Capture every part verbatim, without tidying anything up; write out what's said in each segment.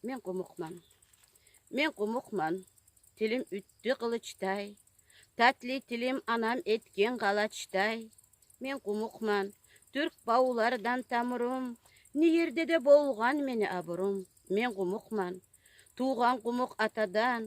Мен къумукъман. Мен къумукъман. Тилим уьттю къылычдай. Татли тилим анам этген къалачдай. Мен къумукъман. Тюрк бавлардан тамурум. Не ерде де болгъан мени абурум. Мен къумукъман. Тувгъан къумукъ атадан,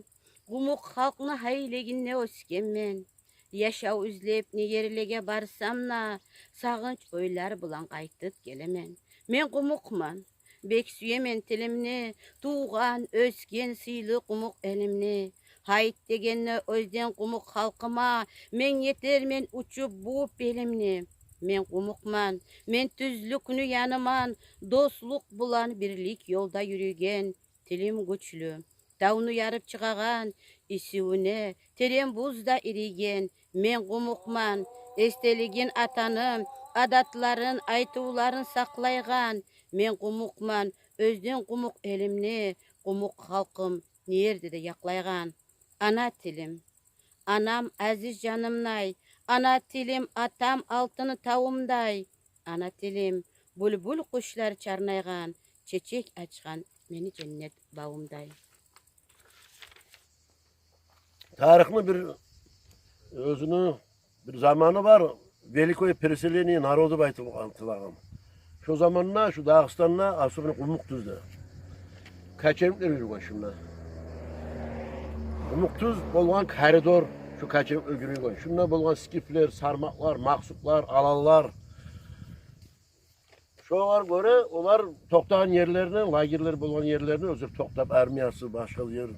къумукъ халкъны гьайлегинде оьсгенмен. Яшав излеп не ерлеге барсам да, сагъынч ойлар булан къайтып гелемен. Мен къумукъман. Бек сюемен тилимни, тувгъан, оьсген сыйлы къумукъ элимни. Гьайт дегенде оьзден къумукъ халкъыма, мен етермен учуп бувуп белимни. Мен къумукъман, мен тюзлюкню яныман, дослукъ булан бирлик ёлда юрюйген. Тилим гючлю, тавну ярып чыгъагъан, исивюне терен буз да ирийген. Мен къумукъман, эсделигин атаны, адатларын, айтывларын сакълайгъан. Мен къумукъман, оьзден къумукъ элимни, къумукъ халкъым не ерде де якълайгъан. Ана тилим, анам азиз жанымдай, ана тилим, атам алтын тавумдай. Ана тилим, бюлбюл къушлар чарнайгъан, чечек ачгъан мени женнет бавумдай. Тарихни бир оьзюню бир заманы бар, великое переселение народов айтылгъан, айтылагъан. Шо заманда шу Дагъыстанда, особенно Къумукъ тюзде, кочевниклер юрюген шунда. Къумукъ тюз болгъан коридор, шу кочевниклер юрюген. Шунда болгъан скифлер, сармакълар, махсуклар, аланлар. Шогъар гёре олар токътагъан ерлерине, лагерьлер болгъан ерлерине, оьзлер токътап, армиясы, башгъа ер,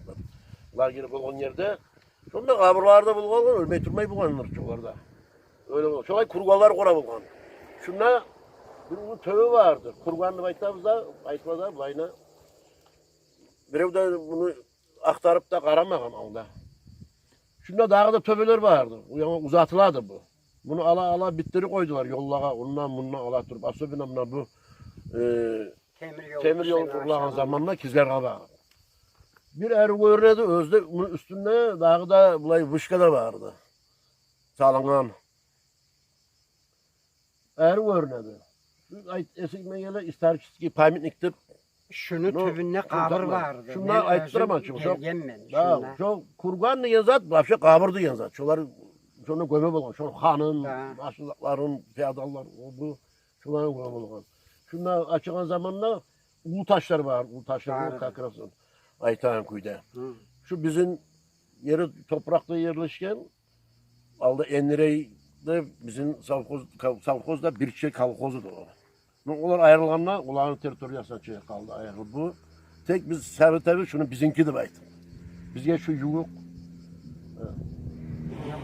лагерь болгъан ерде. Шонда къабурлар да болгъан, оьлмей турмай болгъанлар шолар да. Оьле болгъан. Шолай курганлар къура болгъан. Шунда бир уллу тёбе барды. Курган деп айтабыз да, айтыла да, булайына. Бирев де муну ахтарып да къарамагъан алда. Шунда дагъы да тёбелер барды. Бу янгы узатылады бу. Муну ала-ала битдирип къойдулар ёллагъа, ондан-мундан ала туруп. Особенно муна бу, э, темир ёл къурулагъан заманда Кизляргъа багъып. Бир арив гёрюнеди, оьзю де муну уьстюнде дагъы да булай вышка да барды. Салынгъан. Арив гёрюнеди. Шу, айт, эсиме геле, исторический памятник деп. Шуну тюбюнде къабур барды. Шунда айтдыраман чы, шо, шо курган деген зат, вообще къабур деген зат. Шолар шонда гёме болгъан, шону ханын, башгъа затларын, феодаллар, о, бу, шоланы гёме болгъан. Шунда ачылгъан заманда уллу ташлар бар, уллу ташлар бар, как раз айтагъан кюйде. Шу бизин ери топуракъда ерлешген, алда Эндирейде бизин совхоз, кол-, совхоз да, Бирче колхоз да о. Ну, олар айрылгъанда, оланы территориясына чыгъып къалды, айрылып бу. Тек биз сары таби шуну бизинки деп айтып. Бизге шу ювукъ.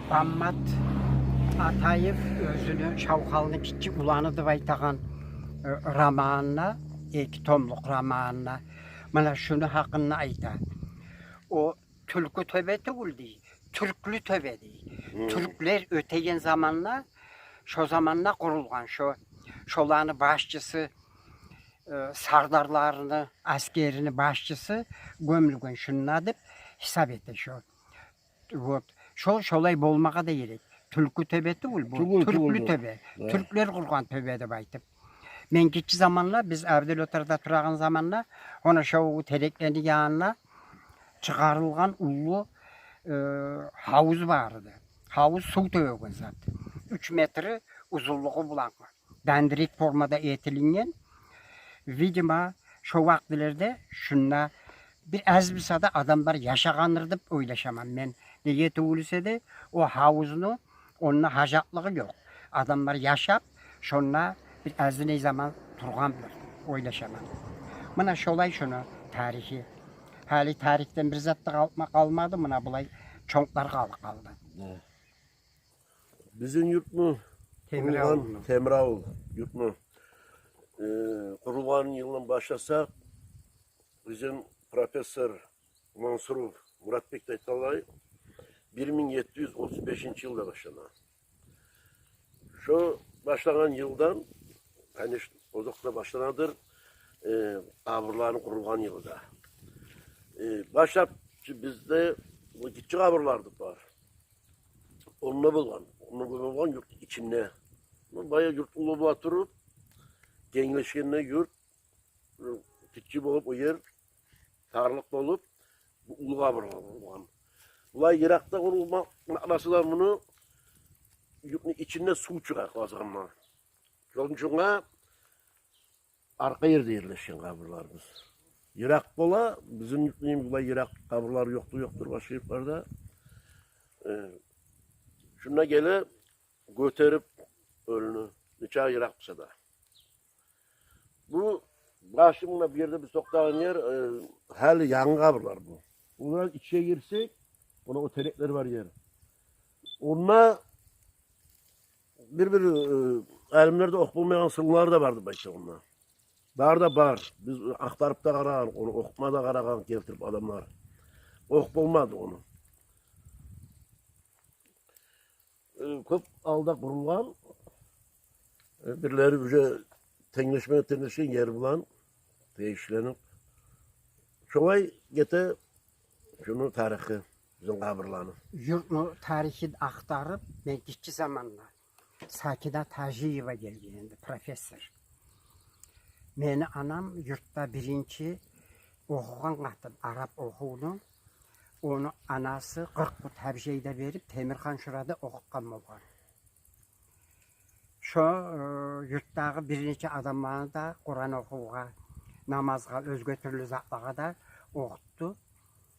Баммат Атаев оьзюню, Шавхалны гиччи уланы деп айтагъан, э, романында, эки томлукъ романында муна шуну гьакъында айта. О тюлкю тёбе тюгюл дей, тюрклю тёбе дей. Тюрклер оьтеген заманда, шо заманда къурулгъан, шо, шоланы башчысы, э, сардарларыны, аскерини башчысы гёмюлген шунда деп гьисап эте шо. Вот. Шо, шолай болмагъа да герек. Тюлкю тёбе тюгюл бу, тюгюл, тюрклю тёбе. Тюрклер къургъан тёбе деп айтып. Мен гиччи заманда, биз Абдулотарда турагъан заманда, она шо тереклени янында чыгъарылгъан уллу, э, гьавуз бар эди. Гьавуз сув тёгеген зат. Уьч метри узунлугъу булан, дандрик формада этилинген. Видимо, шо вакътилерде шунда бир аз буса да адамлар яшагъандыр деп ойлашаман мен. Неге тюгюл эсе де, о гьавузну онда гьажатлыгъы ёкъ. Адамлар яшап, шонда бир азынай заман тургъандыр, ойлашаман. Муна шолай шуну тарихи. Гьали тарихден бир зат да къалма-, къалмады, муна булай чонкълар къалып къалды. Бизин юртну къурулгъан, Темиравул юртну, э, къурулгъан йылдан башласакъ, бизин профессор Мансуров Муратбек де айтгъанлай, бир минг етти юз отуз бешинчи йылда башлана. Шо башлагъан йылдан, конечно, озокъда башланадыр, э, къабурланы къурулгъан йылы да. Э, башлап чы бизде бу гиччи къабурлар да бар. Онда болгъан, онда болгъан юрт ичинде. Бая юрт уллу бола туруп, генглешгенде юрт, э, гиччи болуп, о ер тарлыкъ болуп, бу уллу къабырлар болгъан. Булай йыракъда къурулма маънасы да муну, юртну ичинде сув чыгъа къазгъанда. Шону учун да аркъа ерде ерлешген къабырларыбыз. Йыракъ бола, бизин юртну йимик булай йыракъ къабырлар ёкъдур, ёкъдур башгъа юртларда. Э, шунда геле гётерип оьлюню, нечакъы йыракъ буса да. Бу башы муна бу ерде биз токътагъан ер, э, гьали янгы къабырлар бу. Булар ичине гирсек, муна о тереклер бар ер. Онда бир-бир, э, алимлер де охуп болмайгъан сырлар да бар деп айта онда. Бар да бар. Биз ахтарып да къарагъан, ону охутма да къарагъан, гелтирип адамлар. Охуп болмады ону. Э, кёп алда къурулгъан, э, бирлери уже тенглешме, тенглешген ер булан тегишленип. Шолай гете шуну тарихи, бизин къабырланы. Юртну тарихин ахтарып, мен гиччи заманда Сакинат Гьажиева гелген эди, профессор. Мени анам юртда биринчи охугъан къатын, арап охувну. Ону анасы къыркъ пут гьабжайда берип, Темирхан-Шурада охутгъан болгъан. Шо, э, юртдагъы бир нече адамланы да Къуран охувгъа, намазгъа, оьзге тюрлю затлагъа да охутду,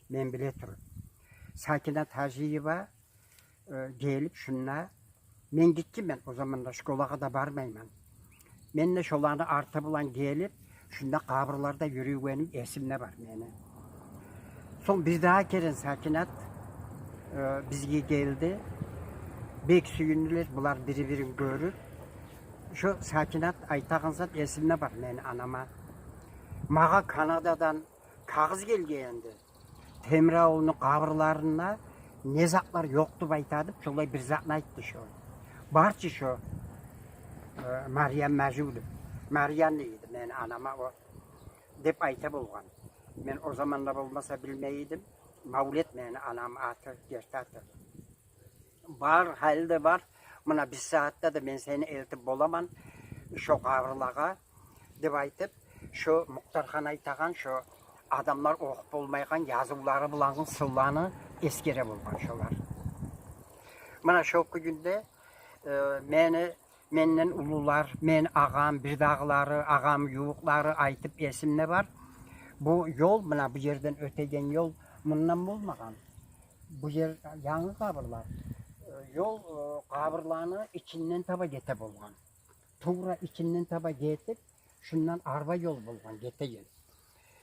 мен биле туруп. Сакинат Гьажиева, э, гелип шунда, мен гиччимен, о заманда школагъа да бармайман. Мен де шоланы арты булан гелип, шунда къабырларда юрюгеним эсимде бар мени. Сонг бирдагъы керен Сакинат, э, бизге гелди. Бек сююндюлер булар бири-бирин гёрюп. Шо Сакинат айтагъан зат эсимде бар мени анама. Магъа Канададан кагъыз гелген эди. Темиравулну къабырларында не затлар ёкъ деп айта деп, шолай бир затны айтды шо. Бар чы шо, э, Марьям Мажу деп. Марьям дейди мени анама о, деп айта болгъан. Мен о заманда болмаса билмей эдим. Мавлет мени анамны аты, герти аты. Бар, гьали де бар. Муна бир сагьатда да мен сени элтип боламан шо къабырлагъа, деп айтып, шо Мухтархан айтагъан, шо адамлар охуп болмайгъан язывлары булангъы сынланы эсгере болгъан шолар. Муна шо кюйде, э, мени, менден уллулар, мени агъам, бирдагъылары, агъам ювукълары айтып эсимде бар. Бу ёл, муна бу ерден оьтеген ёл мундан болмагъан. Бу ер янгы къабырлар. Ёл, э, къабырланы ичинден таба гете болгъан. Тувра ичинден таба гетип, шундан арба ёл болгъан гетеген.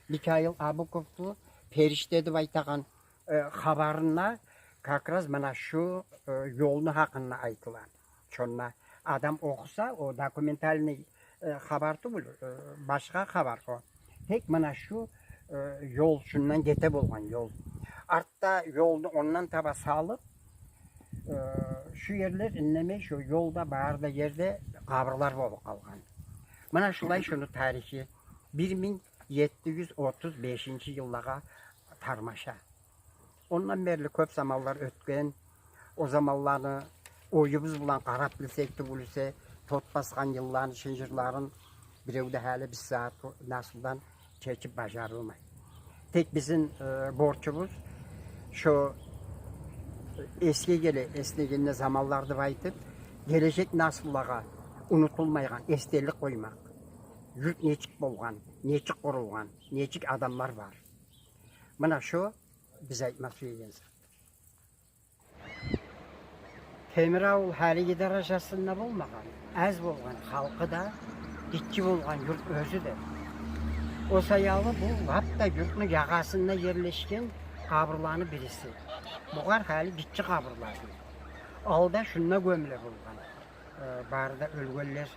Микаил Абуковну «Периште» деп айтагъан, э, хабарында как раз муна шу, э, ёлну гьакъында айтыла. Шонда адам охуса, о документальный, э, хабар тюгюл, э, башгъа хабар о. Тек муна шу, э, ёл, шундан гете болгъан ёл. Артда ёлну ондан таба салып, э, шу ерлер индемей, шу ёлда, бары да ерде къабырлар болуп къалгъан. Муна шулай шуну тарихи, бир минг етти юз отуз бешинчи йыллагъа тармаша. Ондан берли кёп заманлар оьтген. О заманланы оюбуз булан къарап билсек тюгюл эсе, тот басгъан йылланы шынжырларын бирев де гьали бир сагьат насылдан чечип бажарылмай. Тек бизин, э, борчубуз шо эсге геле, эсгенгенде заманлар деп айтып, гележек насыллагъа унутулмайгъан эсделик къоймакъ. Юрт нечик болгъан, нечик къурулгъан, нечик адамлар бар. Муна шо биз айтма сюеген зат. Темиравул гьалиги даражасында болмагъан, аз болгъан халкъы да, гиччи болгъан юрт оьзю де. О саялы бу лап да юртну ягъасында ерлешген къабырланы бириси. Бугъар гьали гиччи къабырлар дей. Алда шунда гёмюле болгъан, э, бары да оьлгенлер.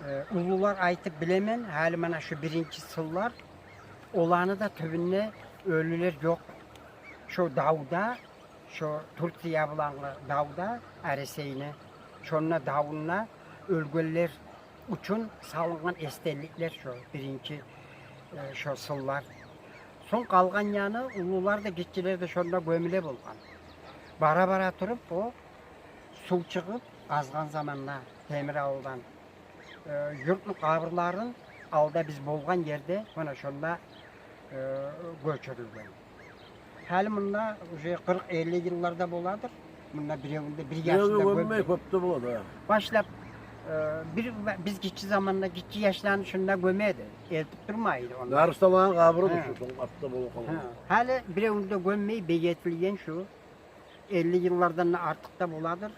Э, уллулар айтып билемен, гьали муна шу биринчи сынлар, оланы да тюбюнде оьлюлер ёкъ. Шо давда, шо Турция булангъы давда, Эресейни, шонда давунда оьлгенлер учун салынгъан эсделиклер шо биринчи, э, шо сынлар. Сонг къалгъан яны уллулар да, гиччилер де шонда гёмюле болгъан. Бара-бара туруп, о сув чыгъып, къазгъан заманда Темиравулдан, э, юртну къабырларын алда биз болгъан ерде, муна шонда э, гёчюрюлген. Гьали мунда уже къыркъ-элли йыллар да боладыр. Мунда биревню де бир яшны да гёммей. Гёммей кёп де бола да. Башлап, э, бир, биз гиччи заманда гиччи яшланы шунда гёме эди. Элтип турмай эди онда. Дарысталаны къабуру да шу, сонг артда болуп къалгъан. Гьали биревню де гёммей, бегетилген шу. Элли йыллардан да артыкъ да боладыр.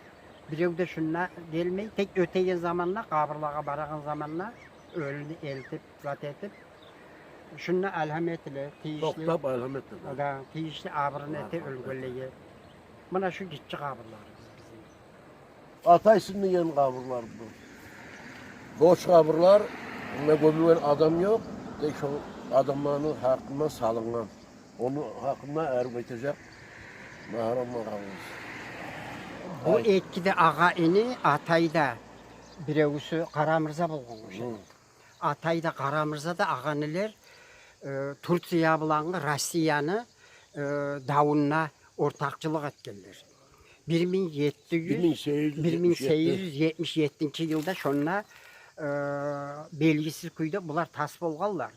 Бирев де шунда гелмей, тек оьтеген заманда, къабурлагъа барагъан заманда оьлюню элтип, зат этип, шунда алгьам этиле, тийишли. Токътап алгьам этиле. Да, тийишли абурун эте оьлгенлеге. Муна шу гиччи къабурларыбыз бизин. Атайсын деген къабурлар бу. Бош къабурлар, мунда гёмюлген адам ёкъ, тек шо адамланы гьакъына салынгъан. Ону гьакъында арив айтажакъ Магьарам агъабыз. Бу эки де агъа-ини, Атай да, биревсю Къарамырза болгъан ошо. Атай да, Къарамырза да агъа-инилер, э, Турция булангъы Россияны, э, давунда ортакъчылыкъ этгенлер. Бир минг етти юз, бир минг сегиз юз етмиш етти, бир минг сегиз юз етмиш еттинчи йылда шонда, э, белгисиз кюйде булар тас болгъанлар.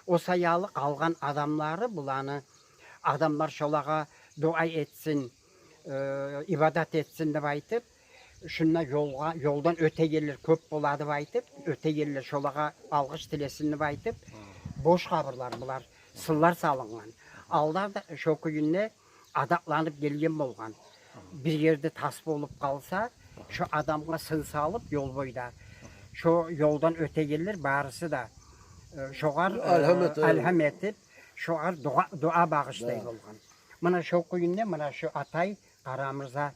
О саялы къалгъан адамлары буланы, адамлар шолагъа дуа этсин, э, ибадат этсин деп айтып, шунда ёлгъа, ёлдан оьтегенлер кёп бола деп айтып, оьтегенлер шолагъа алгъыш тилесин деп айтып, бош къабурлар булар, сынлар салынгъан. Алда да шо кюйде адатланып гелген болгъан. Бир ерде тас болуп къалса, шо адамгъа сын салып, ёл бойда шо ёлдан оьтегенлер барысы да, э, шогъар, э, алгьам этип, шогъар дуа, дуа багъышлай болгъан. Муна шо кюйде, муна шо Атай, Къарамырза,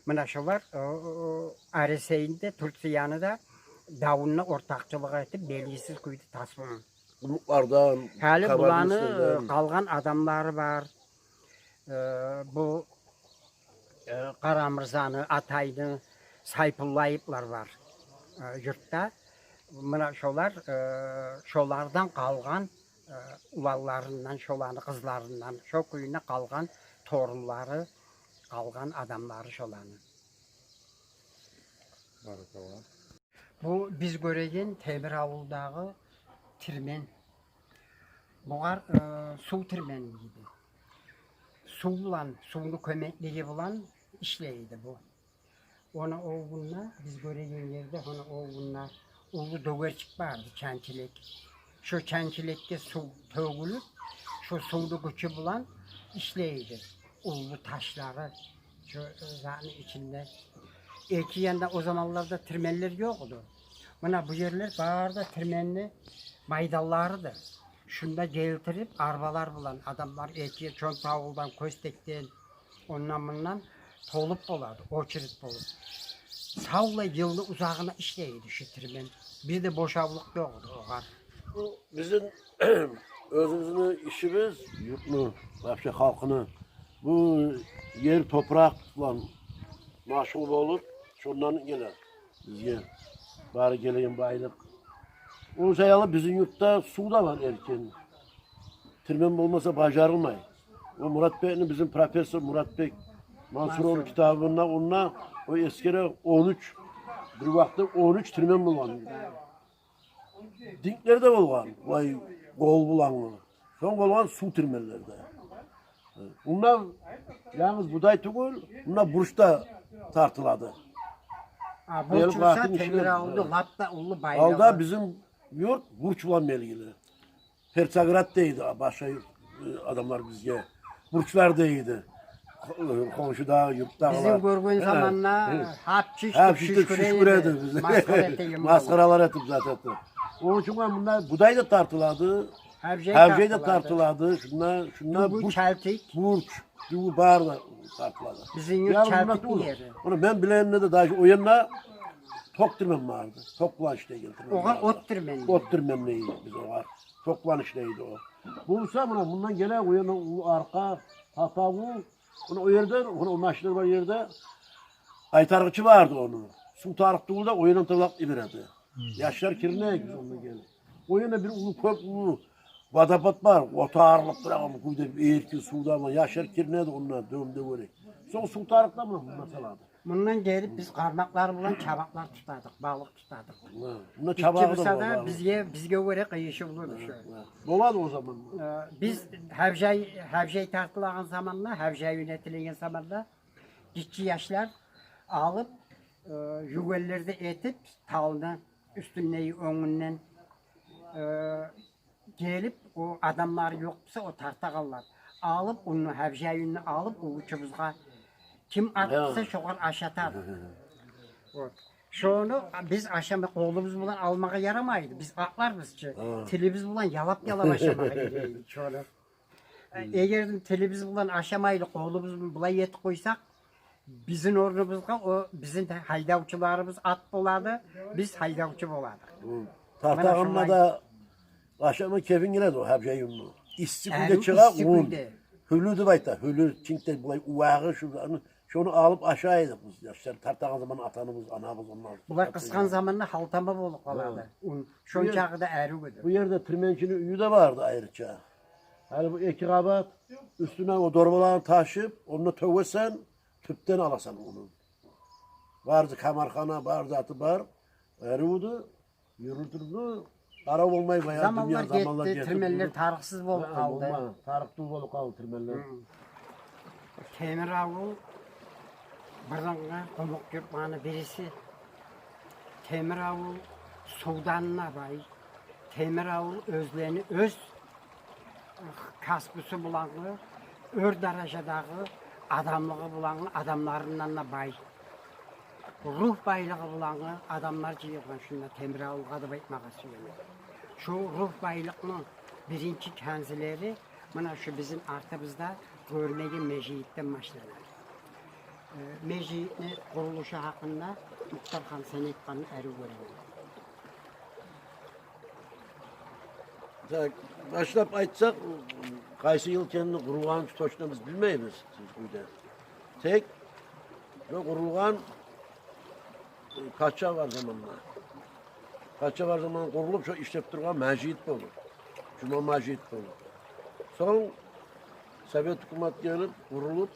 муна шолар, э, э, Аресейни де, Турцияны да давунда ортакъчылыкъ этип, белгисиз кюйде тас болгъан. Къумукълардан, гьали буланы, э, къалгъан адамлары бар. Э, бу, э, Къарамырзаны, Атайны, Сайпуллаевлар бар, э, юртда. Муна шолар, э, шолардан къалгъан, э, уланларындан, шоланы къызларындан, шо кюйде къалгъан торунлары, къалгъан адамлары шоланы. Баракалла. Бу биз гёреген Темир авулдагъы тирмен. Бугъар, э, сув тирмени дейди. Сув булан, сувну кёмеклиги булан ишлейди бу. Ону оьгюнде, биз гёреген ерде, ону оьгюнде уллу дёгерчик барды, чанчилек. Шо чанчилекге сув тёгюлюп, шо сувну гючю булан ишлейди. Уллу ташлары шо, э, затны ичинде. Эки янда о заманларда тирменлер ёкъ эди. Муна бу ерлер бары да тирменни майданларыды. Шунда гелтирип, арбалар булан адамлар эки Чонтавулдан, Кёстекден, ондан-мундан толуп болады, очередь болуп. Савлай йылны узагъына ишлейди шу тирмен. Бир де бошавлукъ ёкъ эди огъар. Бу бизин оьзюбюзню ишибиз, юртну, вообще халкъны, бу ер топуракъ булан машгъул болуп, шондан геле бизге бары гелеген байлыкъ. О саялы бизин юртда сув да бар эркин. Тирмен болмаса бажарылмай. О Муратбекни, бизин профессор Муратбек Мансуровну китабында, онда о эсгере он уьч, бир вакътда он уьч тирмен болгъан. Динклер де болгъан, вай, къол булангъы. Сонг болгъан сув тирменлер де. Мунда янгыз будай тюгюл, мунда бурч да тартылады. А, бурч буса Темир авулну лап да уллу байлыгъы. Алда бизин юрт бурч булан белгили. Перцаград дейди, а, башгъа, э, адамлар бизге. Бурчлар дейди. Хо-, э, хоншуда, юртдагъылар. Бизин гёрген заманда гьапчиш деп шишгире эди, масхара этеген болгъан. Масхаралар этип, зат этип. Ону учун мунда будай да тартылады, гьавжай да тартылады. Шунда, шунда бурч, чалтик, бурч, дюгю бары да тартылады. Бизин юрт чалтик ери. Муна мен билегенде де, даже о янда ток тирмен барды. Ток булан ишлейген тирмен барды. Огъар от тирмен дейди. От тирмен дейди биз огъар. Ток булан ишлейди о. Буса, муна мундан геле, о янда уллу аркъа, Татавул, муна о ерде, муна о машинлер бар ерде айтаргъычы барды ону. Сув тарыкъ тюгюл де, о ерден тырлап йибереди. Яшлар киринейик биз онда гелип. О ерде бир уллу, кёп уллу водопад бар, о тарылып турагъан, кюйде эркин сувда бар. Яшлар киринеди онда, дём дёгерек. Сонг сув тарыкъ да муна мунда салады. Мундан гелип биз къармакълар булан чабакълар тутадыкъ, балыкъ тутадыкъ. Гьа. Мунда ичи чабагъы да буса да бола, бизге, бизге гёре къыйышывлу шу. Гьа. Бола эди о заман. Э, биз гьавжай, гьавжай тартылагъан заманда, гьавжай уьйнетилеген заманда гиччи яшлар алып, э, югенлер де этип, талны уьстюндеги, оьнгюнден, э, гелип, о адамлар ёкъ буса, о тартагъанлар алып, унну, гьавжай юнню алып, увучубузгъа ким ат буса, шогъар ашатады. Вот. Шону биз ашама, къолубуз булан алмагъа ярамайды. Биз атларбыз чы. Тилибиз булан ялап-ялап ашамагъа герек эди шону. Эгер де тилибиз булан ашамайлы, къолубуз булан булай этип къойсакъ, бизин орнубузгъа о бизин гьайдавчуларыбыз ат болады, биз гьайдавчу боладыкъ. Тартагъанда да ашама кепинг геледи о гьавжай юнню. Исси гюнде чыгъа ун. Гьюлю деп айта, гьюлю, чинк де булай увагъы, шу, шону алып ашай эдик биз яшлар. Тартагъан заман атаныбыз, анабыз ондан. Булай къысгъан заманда халтама болуп къалады ун. Шончакъы да арив эди. Бу ерде тирменчини уьюю де бар эди айрыча. Гьали бу эки къабат, уьстюне о дорбаланы ташып, онда тёгесен, тюпден аласан уну. Бары да камархана, бары заты бар. Арив эди, юрютюлдю. Къара болмай баягъы дюнья, заманлар гетди, тирменлер тарыкъсыз болуп къалды. Тарыкъ тюгюл болуп къалды тирменлер. Темир авул бирдагъы къумукъ юртланы бириси. Темир авул сувдан да бай. Темир авул оьзлени оьз касбусу булангъы, оьр даражадагъы адамлыгъы булангъы, адамларындан да бай. Рух байлыгъы булангъы адамлар жыйылгъан шунда Темир авулгъа деп айтмагъа сюемен. Шу рух байлыкъны биринчи канзилери муна шу бизин артыбызда гёрюнеген межитден башланады. Э, межитни къурулушу гьакъында, Мухтархан, сен айтгъанны арив гёремен. Так, башлап айтсакъ, къайсы йыл экенин, къурулгъанын точно биз билмейбиз сиз уьйде. Тек шо къурулгъан, э, пача бар заманда. Пача бар заман къурулуп, шо ишлеп тургъан межит болуп, жума межит болуп. Сонг совет гьукумат гелип, къурулуп,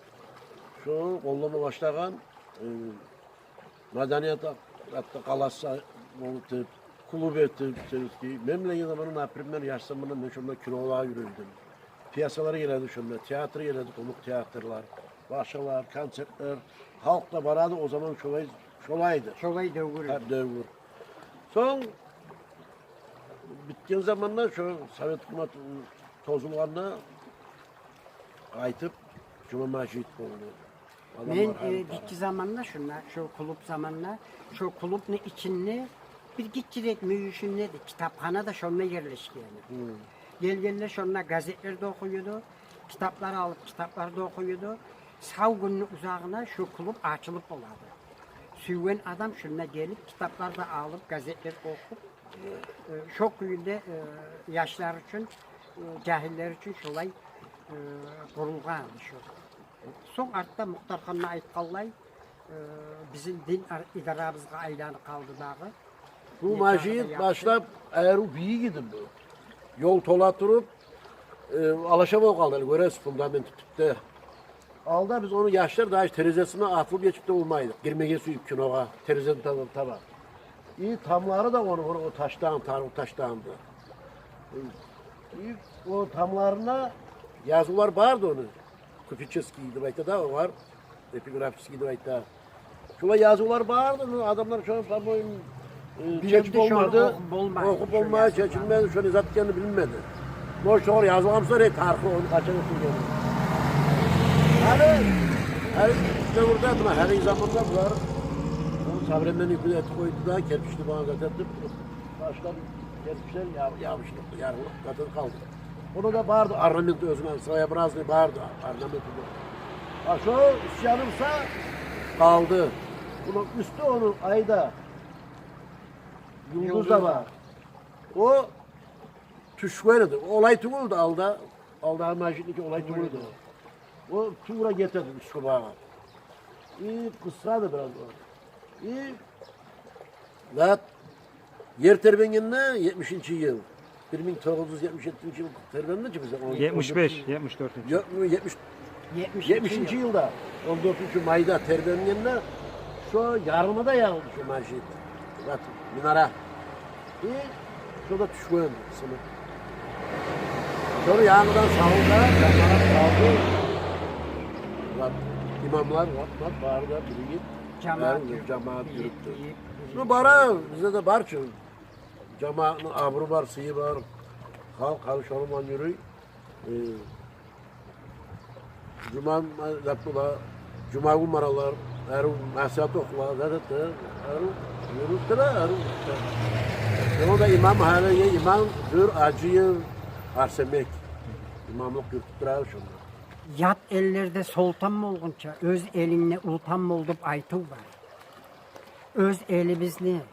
шо къоллама башлагъан, э, маданият гьакъ-, гьатта къаласы болуп, клуб этип, советский. Мен билеген заманда, например, яш заманда мен шонда кинолагъа юрюй эдим. Пьесалар геле эди шонда, театр геле эди, къумукъ театрлар, башгъалар, концертлер. Халкъ да бара эди, о заман шолай, шолай эди. Шолай девюр. Гьар девюр. Сонг битген заманда, шо совет гьукумат тозулгъанда, къайтып жума межит болду. Мен, э, гиччи заманда шунда, шо клуб заманда, шо клубну ичинде бир гиччирек мюйюшюнде эди, китапхана да шонда ерлешген эди. Гьм. Гелгенлер шонда газетлер де охуй эди, китаплар алып, китаплар да охуй эди. Сав гюнню узагъына шо клуб ачылып бола эди. Сюйген адам шунда гелип, китаплар да алып, газетлер охуп, э, шо кюйде, э, яшлар учун, э, жагьиллер учун шолай, э, къурулгъан эди шо. Сонг артда Мухтархан да айтгъанлай, э, бизин дин ар-, идарабызгъа айланып къалды дагъы. Бу межит башлап арив бийик эди бу. Ёл тола туруп, э, алаша болуп къалды, гьали гёресиз, фундаменти тюпде. Алда биз ону, яшлар дагъы терезесине атылып гечип де болмай эдик, гирмеге сюйюп киногъа, терезеден таба, таба. И тамлары да ону, ону о ташдан, таргъу ташданды. И о тамларына язывлар бар эди ону. Купеческий деп айта да, о бар. Эпиграфический деп айта. Шолай язывлар бар эди, но адамлар шону, по-моему, э, чечип болмады. Охуп болмай, чечилмеди, шону не зат экени билинмеди. Но шогъар язылгъан буса, э, тарихи, ону къачан этилгени. Гьали, гьали девюрде, муна, гьали заманда булар, бу современный кюйде этип къойду да, керпични багъа зат этип, башлап керпичлер я-, ябушдукъ, ярылып, зат этип къалды. Ону да бар эди орнамент оьзюню, своеобразный бар эди орнамент. А шо уьст яны буса къалды. Муну уьстю ону ай да, юлдуз да бар. О тюшген эди. Олай тюгюл эди алда. Алдагъы межитники олай тюгюл эди. О тувра гете эди уьстге багъып. И къысгъа эди бираз о. И зат, ер тербенгенде, етмишинчи йыл, бир минг тогъуз юз етмиш еттинчи йыл тербенди чи бизде. Етмиш беш, етмиш дёртюнчю. Ёкъ, етмиш, етмишинчи йылда, он дёртюнчю майда тербенгенде, Шо ярылма да ярылды шо межит. Бат, минара. И шо да тюшген сынып. Шону янгыдан салды, жамаат салды. Бат, имамлар, бат, бат, бары да биригип, жамаат бары да юрютдю. Жамаат юрютдю. Биригип, биригип. Ну, бара, бизде де бар чы. Жамаатны абуру бар, сыйы бар. Халкъ гьали шону булан юрюй. Э, жума ма-, зат бола, жума гюн баралар, арив насигьат охула, зат эте, арив юрютелер, арив. Шонда имам гьалиги имам Зюр Гьажиев Арсенбек имамлыкъ юрютюп тура шонда. Ят эллерде солтан болгъунча, оьз элингде ултан бол деп айтыв бар. Оьз элибизни,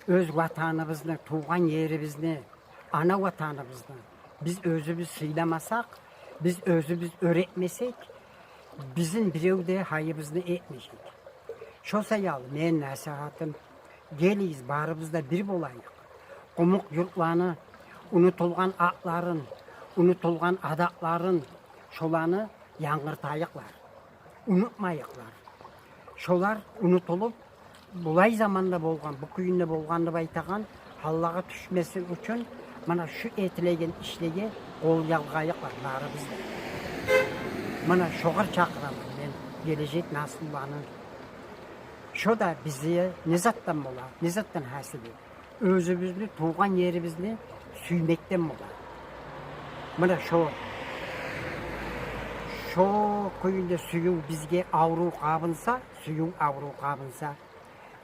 оьз ватаныбызны, тувгъан ерибизни, ана ватаныбызны биз оьзюбюз сыйламасакъ, биз оьзюбюз оьр этмесек, бизин бирев де гьайыбызны этмежек. Шо саялы мени насигьатым: гелигиз, барыбыз да бир болайыкъ. Къумукъ юртланы унутулгъан атларын, унутулгъан адатларын, шоланы янгыртайыкълар. Унутмайыкълар. Шолар унутулуп, булай заманда болгъан, бу кюйде болгъан деп айтагъан гьаллагъа тюшмеси учун, мана, шу этилеген ишлеге къол ялгъайыкълар барыбыз да. Мана, шогъар чакъыраман мен гележек наслуланы. Шо да бизге не затдан бола, не затдан гьасили? Оьзюбюзню, тувгъан ерибизни сюймекден бола. Мына шо, шо кюйде сююв бизге аврув къабынса, сююв аврув къабынса,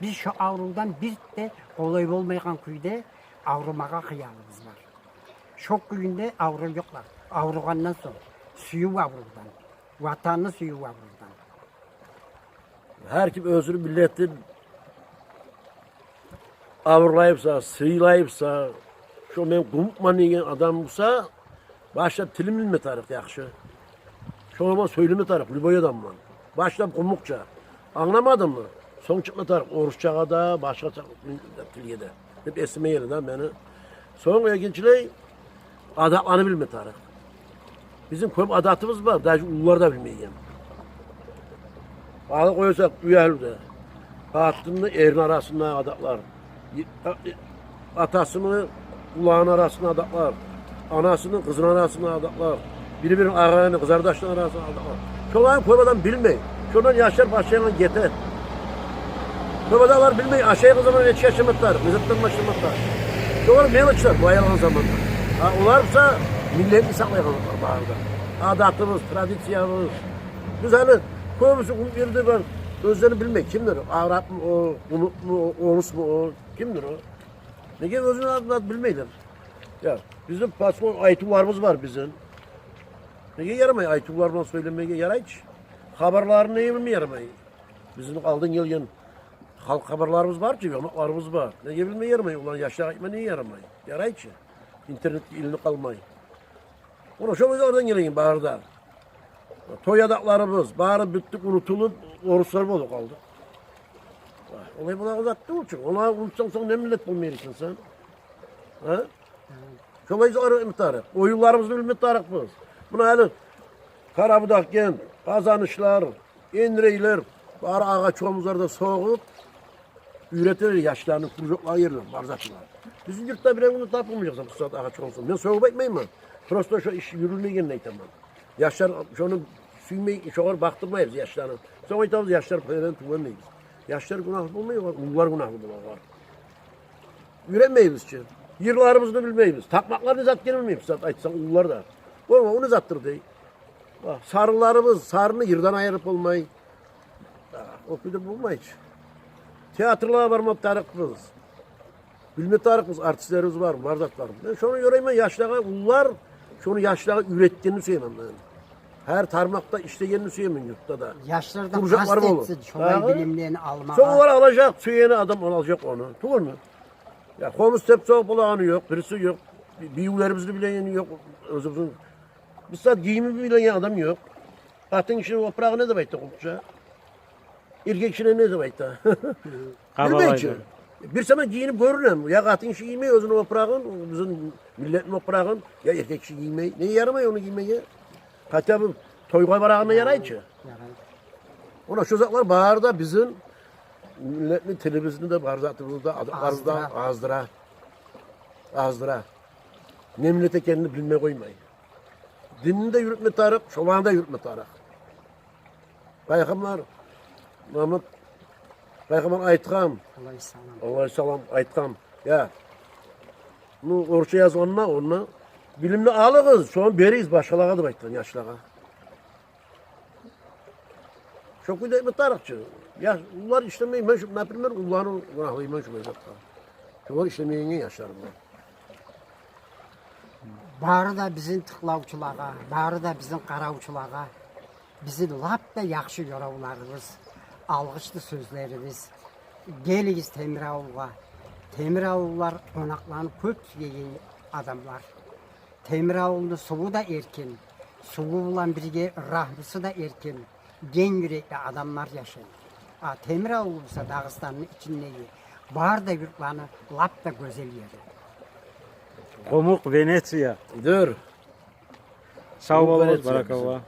биз шо аврувдан бир де къолай болмайгъан кюйде аврумагъа хыялыбыз бар. Шо кюйде авруйыкълар. Авругъандан сонг, сююв аврувдан, ватанны сююв аврувдан. Гьар ким оьзюню миллетин авурлай буса, сыйлай буса, шо мен къумукъман деген адам буса, башлап тилин билме тарыкъ яхшы. Шону булан сёйлеме тарыкъ любой адам булан. Башлап къумукъча. Англамадымы? Сонг чыкъма тарыкъ орусчагъа да, башгъа та-, тилге де. Деп эсиме геле да мени. Сонг экинчилей, адатланы билме тарыкъ. Бизин кёп адатыбыз бар, даже уллулар да билмейген. Алып къойсакъ, уьягьлюде къатынны эрни арасында адатлар, атасыны уланы арасында адатлар, анасыны къызыны арасында адатлар, бир-бирин агъайны, къызардашны арасында адатлар. Шоланы кёп адам билмей. Шондан яшлар башлайгъан гете. Кёп адамлар билмей, ашайгъан заман нечик яшама тарыкъ, не затдан башлама тарыкъ. Шолар мелочлар, бу аялгъан заманда. А олар буса миллетни сакълайгъанлар бары да. Адатыбыз, традициябыз. Биз гьали кёбюсю къумукъ ерде бар, оьзлери билмей, кимдир о, арапмы о, къумукъму о, орусму о, кимдир о? Неге оьзюню атын билмейлер? Я, бизин пасмон айтывларыбыз бар бизин. Неге ярамай айтывлар булан сёйлемеге? Ярай чы. Хабарларын неге билмей ярамай? Бизин алдан гелген халкъ хабарларыбыз бар чы, ёмакъларыбыз бар. Неге билмей ярамай? Оланы яшлагъа айтма неге ярамай? Ярай чы. Интернетге илинип къалмай. Муна шо оьзлерден гелеген бары да. Той адатларыбыз бары битди, унутулуп, оруслар болуп къалды. Олай болагъан зат тюгюл чю. Оланы унутсанг, сонг не миллет болма ярайсан сен? Гьа? Шолай зат этме тарыкъ. Оюнларыбызны билме тарыкъбыз. Муна гьали къарабудакъ, гент, къазанышлар, энрейлер, бары агъач хомузларда согъуп, уьйретелер яшланы, кружоклагъа гирип, бар заты бар. Бизин юртда бирев гюн тапылмажакъ бу сагьат агъач хомузларда. Мен согъуп айтмайман. Просто шо иш юрюлмейгенин айтаман. Яшлар шону сюймей, шогъар бакъдырмайбыз яшланы. Сонг айтабыз, яшлар пелен тувгъан дейбиз. Яшлар гюнагьлы болмай, уллулар гюнагьлы бола. Уьйренмейбиз чи. Йырларыбызны билмейбиз. Такъмакълар не зат экенин билмейбиз, айтсанг, уллулар да. О, о не затдыр дей. Сарынларыбыз, сарынны йырдан айырып болмай. О кюйде болмай чы. Театрлагъа барма тарыкъбыз. Билме тарыкъбыз, артистлерибиз бар, бар зат бар. Мен шону ёрайман, яшлагъа, уллулар шону яшлагъа уьйретгенни сюемен мен. Гьар тармакъда ишлегенни сюемен юртда да. Яшлар да къаст этсин шолай билимлени алмагъа. Сонг олар алажакъ, сюеген адам алажакъ ону. Тюгюлмю? Я, хомус теп согъуп болагъаны ёкъ, бириси ёкъ. Бийивлерибизни билегени ёкъ, оьзюбюзню. Бу сагьат гийимни билеген адам ёкъ. Къатын гишини опурагъы не деп айта къумукъча? Эркек гишини не деп айта? Билмей чи. Бир сама гийинип гёрюнем. Я къатын гиши гиймей оьзюню опурагъын, бизин миллетни опурагъын, я эркек гиши гиймей. Неге ярамай ону гиймеге? Хотя бы тойгъа барагъанда ярай чы. Ярай. Муна шо затлар бары да бизин миллетни, тилибизни де, бар затыбызны да ад-, аздыра. Аздыра. Аздыра. Аздыра. Не миллет экенин билмей къоймай. Динни де юрютме тарыкъ, шоланы да юрютме тарыкъ. Пайхаммар, Мугьаммат пайхаммар айтгъан, алайгьиссалам, алайгьиссалам айтгъан: «Я, ну, орусча язгъан онда, онда, билимни алыгъыз, шону беригиз башгъалагъа», — деп айтгъан, яшлагъа. Шо кюйде этме тарыкъ чы. Я, уллулар ишлемей, мен шу, например, уллуланы гюнагьлайман шу затгъа. Шолар ишлемейген яшлар булар. Бары да бизин тынглавчулагъа, бары да бизин къаравчулагъа бизин лап да яхшы ёравларыбыз, алгъышлы сёзлерибиз. Гелигиз Темиравулгъа. Темиравуллулар къонакъланы кёп сюеген адамлар. Темиравулну суву да эркин, суву булан бирге рагьмусу да эркин, генг юрекли адамлар яшай. А Темиравул буса Дагъыстанны ичиндеги бары да юртланы лап да гёзел ери. Къумукъ Венеция. Дюр. Сав болугъуз, баракалла.